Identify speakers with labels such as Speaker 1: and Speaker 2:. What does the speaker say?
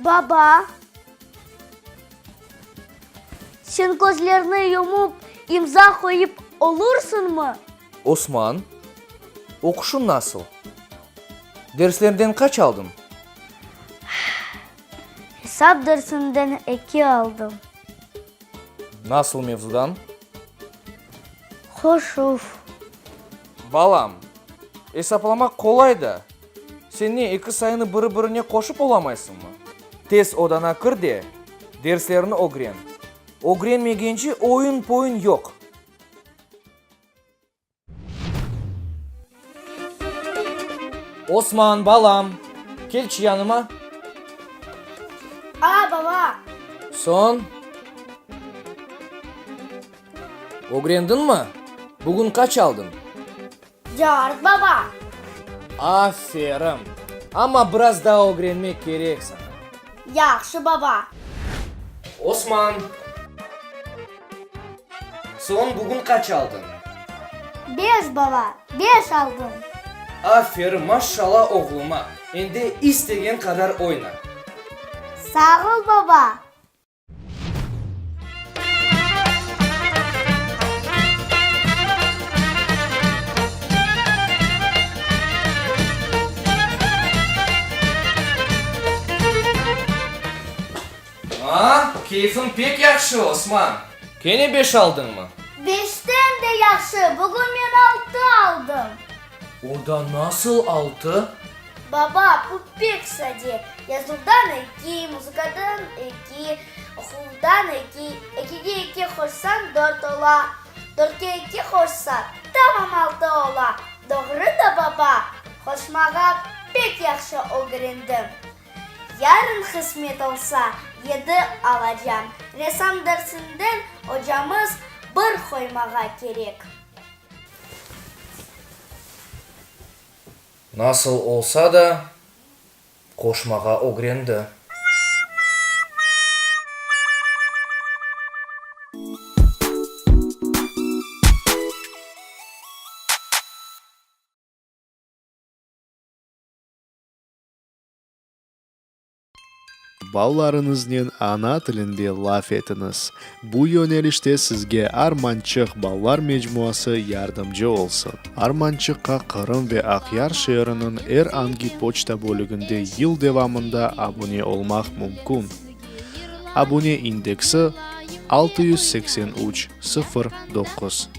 Speaker 1: Baba, sen közlerini yumıp, imza qoyıp olursıñmı?
Speaker 2: Osman, oquşıñ nasıl? Derslerden qaç aldıñ?
Speaker 1: Esap dersinden eki aldım.
Speaker 2: Nasıl mevzudan?
Speaker 1: Qoşuv.
Speaker 2: Balam, esaplamaq qolay da, sen ne, eki sayını biri-birine qoşıp olamaysıñmı? Tez odana kir de, derslerini ögren. Ögrenmegence oyun-poyun yoq. Osman, balam, kelçi yanıma.
Speaker 1: A, baba!
Speaker 2: Soñ? Ögrendiñmi? Bugün qaç aldıñ?
Speaker 1: Dört, baba.
Speaker 2: Aferin! Amma biraz daa ögrenmek kerek saña.
Speaker 1: Yahşı, baba.
Speaker 2: Osman! Soñ bugün qaç aldıñ?
Speaker 1: Beş, baba, beş aldım.
Speaker 2: Aferin, maşşala oğluma! Endi istegen qadar oyna.
Speaker 1: Sağ ol, baba.
Speaker 2: A, keyfiñ pek yahşı, Osman! Kene beş aldıñmı?
Speaker 1: Beşten de yahşı, bugün men altı aldım.
Speaker 2: O da nasıl altı?
Speaker 1: Baba, bu pek sade, yazuvdan eki, muzıkadan eki, oquvdan eki, ekige eki qoşsañ dört ola, dörtke eki qoşsañ tamam altı ola. Doğru da, baba, qoşmağa pek yahşı ögrendim. Yarın qısmet olsa, yedi alacam. Resam dersinden ocamız bir qoymağa kerek.
Speaker 2: Nasıl olsa da, qoşmağa ögrendi.
Speaker 3: Balalarıñıznen ana tilinde laf etiñiz. Bu yönelişte sizge Armançıq balalar mecmuası yardımcı olsun. Armançıqqa Qırım ve Aqyar şeeriniñ er angi poçta bölüginde yıl devamında abune olmaq mümkün. Abune indeksi, 683 09.